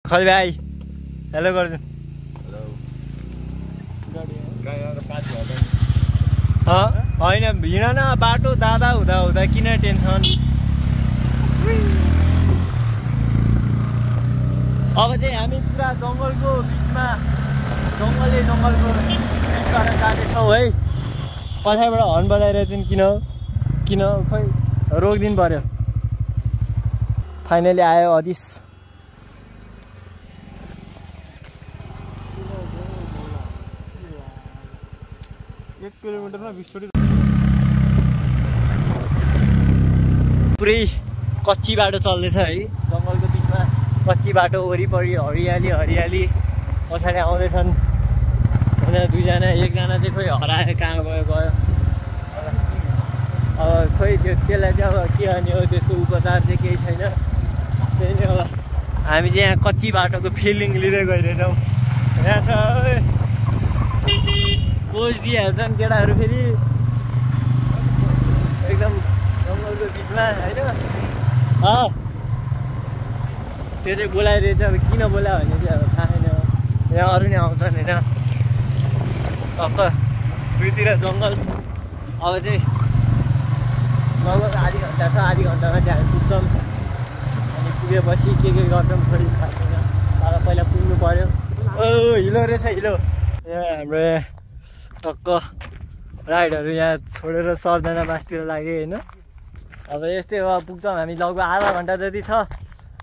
खल भाइ हेलो गर्छु होइन हिँड न बाटो दादा हुँदा हुँदा किन टेन्सन अब चाहिँ हामी पुरा जङ्गलको बिचमा जङ्गलको बिचबाट जाँदैछौँ है पछाडिबाट हर्न बजाएर चाहिँ किन खोइ रोकिदिनु पर्यो फाइनली आयो अदिस 1 किलोमिटरमा 20 पुरै कच्ची बाटो चल्दैछ है जङ्गलको बिचमा कच्ची बाटो वरिपरि हरियाली पछाडि आउँदैछन् दुईजना एकजना चाहिँ खोइ हरायो कहाँ गयो अब खोइ त्यसलाई चाहिँ अब के गर्ने हो त्यसको उपचार चाहिँ केही छैन त्यही नै अब हामी चाहिँ यहाँ कच्ची बाटोको फिलिङ लिँदै गइरहेछौँ यहाँ छ पोज दिइहाल्छन् केटाहरू फेरि एकदम जङ्गलको बिचमा होइन त्यो चाहिँ बोलाइरहेछ अब किन बोलायो भने चाहिँ अब थाहा छैन यहाँ अरू नै आउँछन् होइन टक्क दुईतिर जङ्गल अब चाहिँ लगभग आधी घन्टा छ आधी घन्टामा चाहिँ हामी पुग्छौँ अनि पुगेपछि के गर्छौँ खोइ थाहा छैन तर पहिला पुग्नु पऱ्यो हिलो रहेछ हिलो यहाँ हाम्रो टक्क राइडहरू यहाँ छोडेर सबजना बासतिर लाग्यो होइन अब यस्तै हो पुग्छौँ हामी लगभग आधा घन्टा जति छ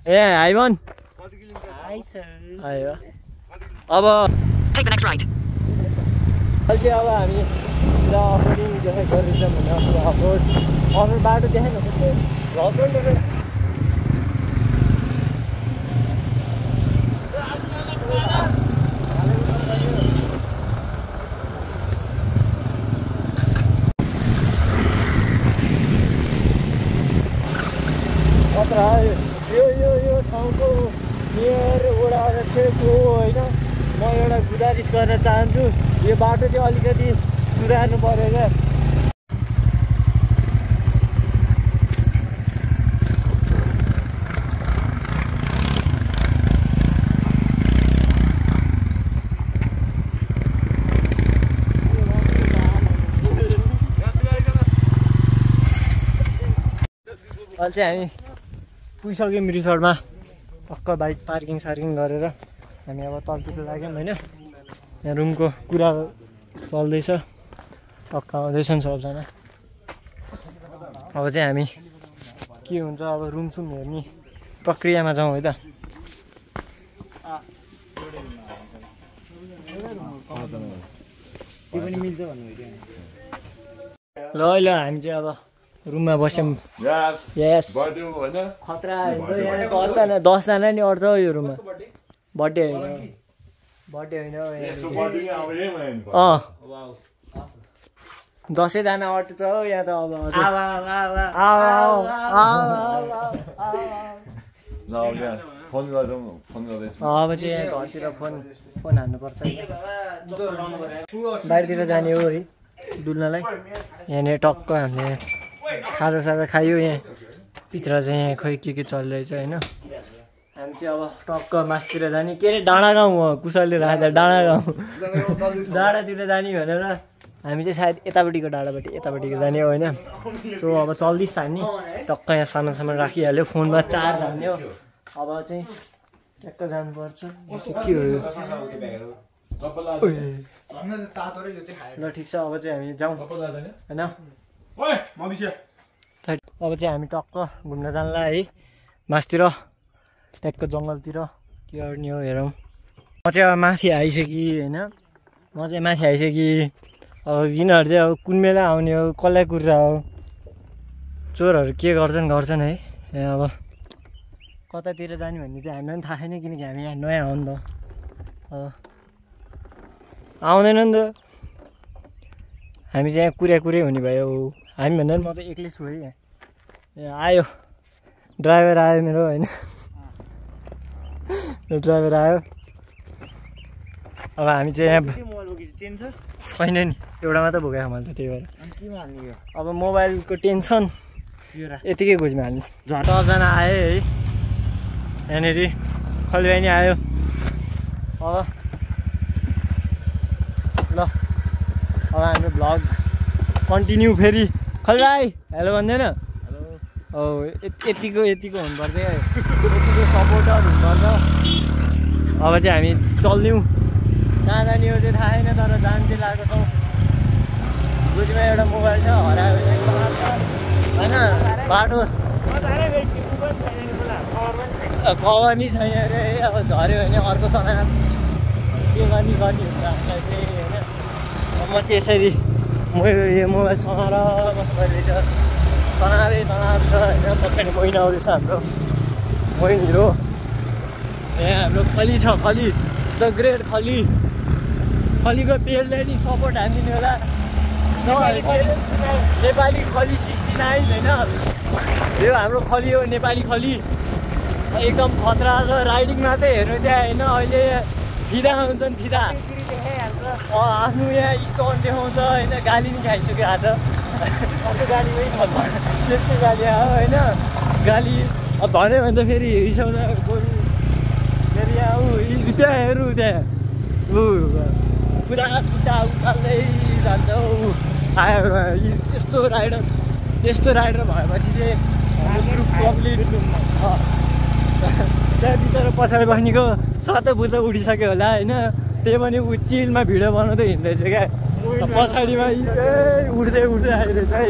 ए हाइमन आयो अब अहिले अब हामी अफरोडिङ गरिरहेछौँ भने अफरोड बाटो देखाइ न यो ठाउँको मेयर वडा अध्यक्षको होइन म एउटा गुजारिस गर्न चाहन्छु यो बाटो चाहिँ अलिकति सुधार्नु पर्यो क्या अहिले चाहिँ हामी पुगिसक्यौँ रिसोर्टमा टक्क बाइक पार्किङ गरेर हामी अब तलतिर लाग्यौँ होइन यहाँ रुमको कुरा चल्दैछ टक्क आउँदैछन् सबजना अब चाहिँ हामी के हुन्छ अब रुम हेर्ने प्रक्रियामा जाउँ है त ल हामी चाहिँ अब रुममा बस्यौँ यस खतरा यहाँ 10जना नि अट्छ यो रुममा बर्थडे होइन 10जना अट्छ हो यहाँ त अब अब चाहिँ यहाँ घरतिर फोन हान्नुपर्छ बाहिरतिर जाने हो है डुल्नलाई यहाँनिर टक्क हामीले खाजा खायो यहाँ भित्र चाहिँ यहाँ खोइ के चलिरहेछ होइन हामी चाहिँ अब टक्क मासतिर जाने के अरे डाँडा गाउँ हो कुशलले राख्दा डाँडा गाउँ डाँडातिर जाने भनेर हामी चाहिँ सायद यतापट्टिको यतापट्टिको जाने हो होइन सो अब चल्दैछ हामी टक्क यहाँ सामान राखिहाल्यो फोनमा चार्ज हाल्ने हो अब चाहिँ ट्याक्क जानुपर्छ के हो ल ठिक छ अब चाहिँ हामी जाउँ होइन अब चाहिँ हामी टक्क घुम्न जानला है मासतिर ट्याक्क जङ्गलतिर के गर्ने हो हेरौँ म चाहिँ अब माथि आइसकेँ होइन अब यिनीहरू चाहिँ अब कुन बेला आउने हो कसलाई कुरेर हो चोरहरू के गर्छन् है अब कतातिर जाने भन्ने चाहिँ हामीलाई पनि थाहा छैन किनकि हामी यहाँ नयाँ हो नि त अब आउँदैन नि त हामी चाहिँ यहाँ कुरे हुने भयो हामी भन्दा पनि म त एक्लै छु है यहाँ आयो ड्राइभर आयो मेरो होइन ड्राइभर आयो अब हामी चाहिँ यहाँ छैन नि एउटा मात्र भोगाएको मैले त त्यही भएर अब मोबाइलको टेन्सन यतिकै गोजीमा हाल्ने 10जना आयो है यहाँनिर खली भाइ नि आयो अब ल अब हाम्रो भ्लग कन्टिन्यू फेरि खली भाइ हेलो भन्दैन हो यतिको हुनुपर्छ क्या यतिको सपोर्टर हुनुपर्छ अब चाहिँ हामी चल्यौँ कहाँ जाने हो चाहिँ थाहा छैन तर जान चाहिँ लागेको छौँ बुझ्मा एउटा मोबाइल छ हरायो होइन बाटो कभर नि छैन अरे अब झऱ्यो भने अर्को तनाव के गर्ने हुन्छ हामीलाई चाहिँ होइन म चाहिँ यसरी यो मोबाइल समाएर बस्दैछ तनावै तनाव छ होइन पछाडि महिना आउँदैछ हाम्रो महिनीहरू यहाँ हाम्रो खली छ खली द ग्रेट खलीको पेजलाई नि सपोर्ट हानिदिनु होला नेपाली खली 69 होइन यो हाम्रो खली हो नेपाली खली एकदम खतरा छ राइडिङमा चाहिँ हेर्नु त्यहाँ होइन अहिले फिदा हुन्छन् फिदा आफ्नो यहाँ स्टोन देखाउँछ होइन गाली नि खाइसक्यो आज कसो गाली पनि खत्म त्यसको गाली आयो होइन गाली अब भन्यो भने त फेरि रिसाउँछ गोरु फेरि यहाँ त्यहाँ हेर्नु त्यहाँ पुरा खुट्टा उचाल्दै जान्छ आयो यस्तो राइडर भएपछि चाहिँ ग्रुप कम्प्लिट त्यहाँ बिचरा पछाडि बस्नेको सबै बुझ्दा उडिसक्यो होला होइन त्यही पनि ऊ चिलमा भिडियो बनाउँदै हिँड्दैछ क्या पछाडिमा उड्दै आइरहेछ है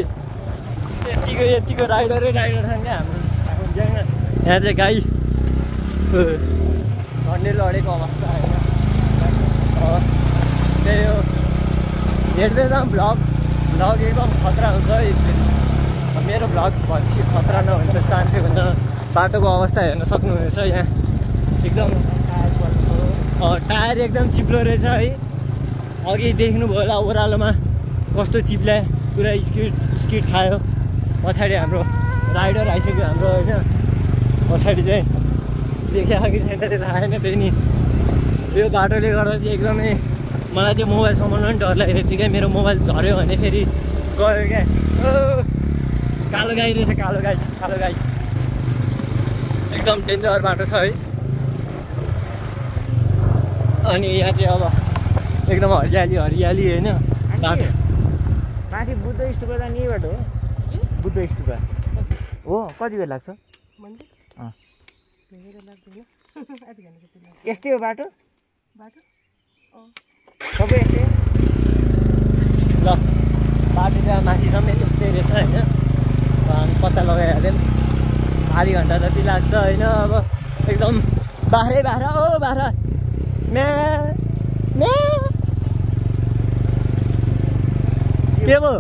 यतिको राइडरै राइडर छन् क्या हाम्रो ग्याङमा यहाँ चाहिँ गाई झन्डै लडेको अवस्था होइन त्यही हो हेर्दै जाऊँ भ्लग एकदम खतरा हुन्छ मेरो भ्लग भएपछि खतरा नहुन्छ चान्सै हुन्छ बाटोको अवस्था हेर्न सक्नुहुनेछ यहाँ एकदम टायर एकदम चिप्लो रहेछ है अघि देख्नुभयो होला ओह्रालोमा कस्तो चिप्ल्या पुरा स्किड खायो पछाडि हाम्रो राइडर आइसक्यो हाम्रो होइन पछाडि चाहिँ देखिया कि छैन त्यो थाहा छैन त्यही नि यो बाटोले गर्दा चाहिँ एकदमै मलाई चाहिँ मोबाइल समाउनु पनि डर लागिरहेको छ क्या मेरो मोबाइल झऱ्यो भने फेरि गयो क्या कालो गाई रहेछ कालो गाई एकदम डेन्जर बाटो छ है अनि यहाँ चाहिँ अब एकदम हरियाली होइन बाटो माथि बुद्ध स्तूपा जाने यही बाटो हो बुद्ध स्तूपा हो कति बेला लाग्छ यस्तै हो बाटो सबै यस्तै ल बाटो चाहिँ माथि रम्य यस्तै रहेछ होइन हामी पत्ता लगाइहाल्यौँ आधी घन्टा जति लाग्छ होइन अब एकदम बाह्रै बाह्र म्या के भयो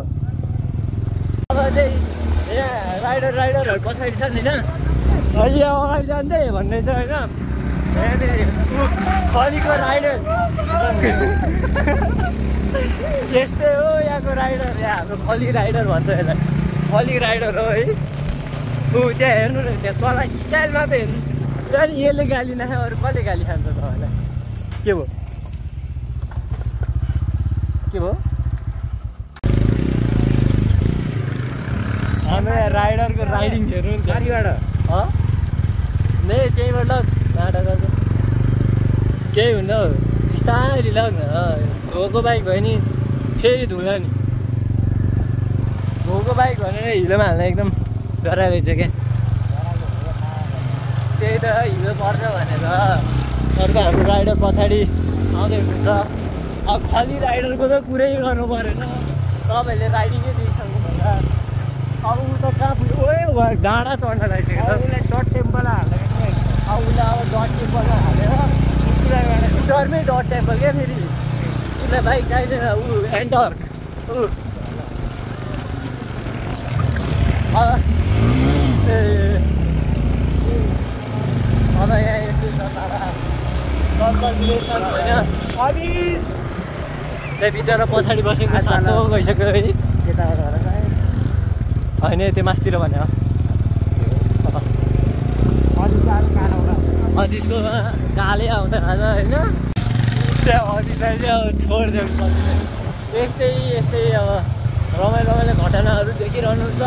अब चाहिँ यहाँ राइडरहरू पछाडि छन् होइन अहिले अगाडि जाँदै भन्ने छ होइन खलीको राइडर यस्तै हो यहाँको राइडर यहाँ हाम्रो खली राइडर भन्छ यसलाई खली राइडर हो है त्यहाँ हेर्नु न त्यहाँ चला स्टाइलमा त हेर्नु त्यहाँ यसले गाली नखायो अरू कसले गाली खान्छ तपाईँलाई के भयो हाम्रो यहाँ राइडरको राइडिङ हेर्नु नि गाडीबाट नै त्यहीँबाट नाटक गर्छ केही हुन्न हौ बिस्तारै लाग्न धोको बाइक भयो नि फेरि धुला नि धोको बाइक भनेर हिलोमा हाल्न एकदम डराइ रहेछ क्या त्यही त हिलो पर्छ भनेर अर्को हाम्रो राइडर पछाडि आउँदै हुन्छ अब खाली राइडरको त कुरै गर्नु परेन तपाईँहरूले राइडिङै देखिसक्नु होला अब ऊ त कहाँ पुग्यो ओ डाँडा चढ्न लागिसक्यो उसलाई डट टेम्पल हाल्दा अब उसलाई अब डट टेम्पलमा हालेर स्कुटरमै डट टेम्पल क्या फेरि उसलाई बाइक चाहिँदैन ऊ एन्टर्क अब यहाँ यस्तो छ लोकल भिलेज छ होइन त्यहाँ बिचरा पछाडि बसेको सातो गइसक्यो है होइन त्यो मासतिर भने अदिसको कालै आउँदैन आज होइन त्यहाँ अदिसलाई चाहिँ अब छोडिदिनु यस्तै अब रमाइलो घटनाहरू देखिरहनुहुन्छ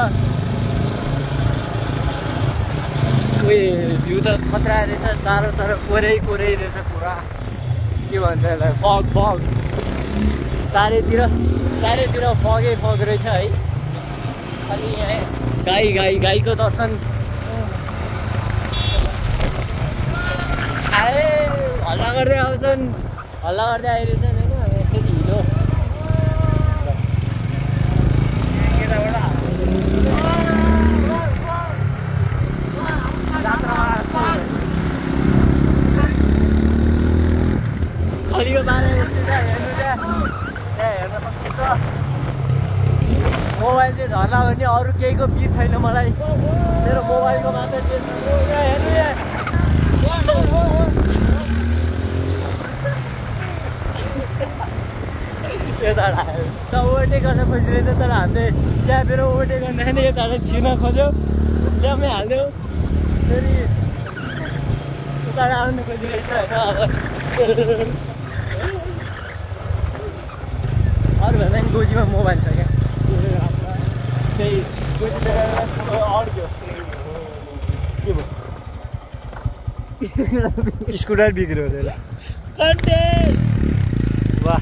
भ्यू त खतरा रहेछ टाढो तर कोरै रहेछ पुरा के भन्छ यसलाई फग चारैतिर फग रहेछ है अलि यहाँ गाईको दर्शन आए हल्ला गर्दै आउँछन् हल्ला गर्दै आइरहेछन् होइन फेरि हिलो खलीको बारे यस्तो छ हेर्नु त्यहाँ हेर्न सक्नुहुन्छ मोबाइल चाहिँ झर्ला भने अरू केहीको बिच छैन मलाई मेरो मोबाइलको मात्रै हेर्नु यताबाट ओभरटेक गर्न खोजिरहेछ तर हामीले च्यापेर ओभरटेक गर्दाखेरि यताबाट छिर्न खोज्यो ल्यामै हाल्यो फेरि उताबाट आउनु खोजिरहेछ होइन अब अरूभन्दा नि गोजीमा मोबाइल छ क्या त्यही गोजी अड्क्यो के भयो स्कुटर बिग्रियो त्यसलाई कन्टेन्ट वाह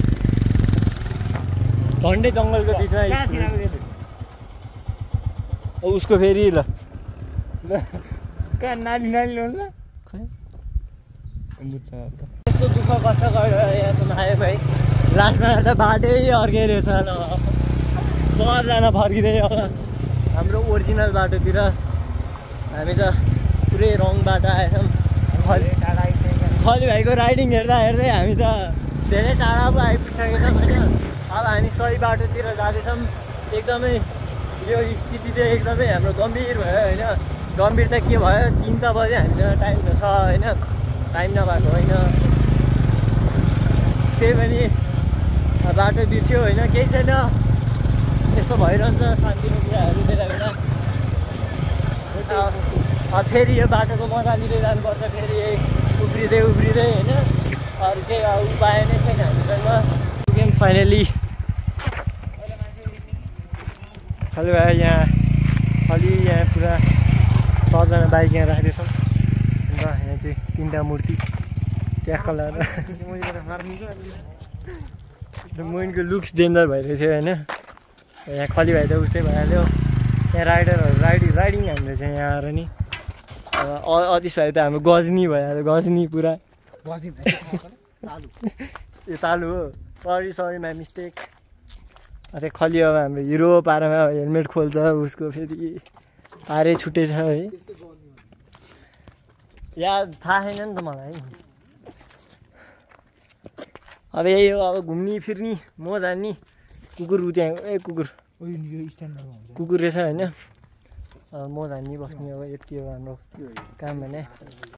झन्डै जङ्गलको बिचमा उसको फेरि ल कहाँ नाली ल्याउनु यस्तो दुःख कष्ट गरेर यहाँसम्म आयो भाइ लास्टमा त बाटै अर्कै रहेछ ल सबजना फर्किँदै अब हाम्रो ओरिजिनल बाटोतिर हामी त पुरै रङ बाटो आएछौँ खली भाइको राइडिङ हेर्दा हामी त धेरै टाढा पो आइपुगिसकेका छौँ होइन अब हामी सही बाटोतिर जाँदैछौँ एकदमै यो स्थिति चाहिँ एकदमै हाम्रो गम्भीर भयो होइन गम्भीर त के भयो 3 त बजे हामीसँग टाइम त छ होइन टाइम नभएको होइन त्यही पनि बाटो बिर्स्यो होइन केही छैन यस्तो भइरहन्छ शान्तिको कुराहरू बेला बेला फेरि यो बाटोको मजा लिँदै जानुपर्छ फेरि उफ्रिँदै होइन अरू केही उपाय नै छैन हामीसँग पुग्यौँ फाइनली खालि भाइ यहाँ पुरा 7जना बाइक यहाँ राख्दैछौँ अन्त यहाँ चाहिँ 3टा मूर्ति ट्याक्क लगाएर मोइनको लुक्स डेन्जर भइरहेछ होइन यहाँ खली भाइ त उस्तै भइहाल्यो यहाँ राइडरहरू राइडिङ हाम्रो चाहिँ यहाँ आएर नि अब अदिस भाइ त हाम्रो गजनी भइहाल्यो गजनी पुरा यो तालु हो सरी माई मिस्टेक अझै खली अब हाम्रो हिरो पारामा हेलमेट खोल्छ उसको फेरि पारै छुट्टै छ है याद थाहा छैन नि त मलाई अब यही हो अब घुम्ने फिर्ने म जान्ने कुकुर त्यहाँ कुकुर रहेछ होइन अब म जान्ने बस्ने अब यति हो हाम्रो काम भने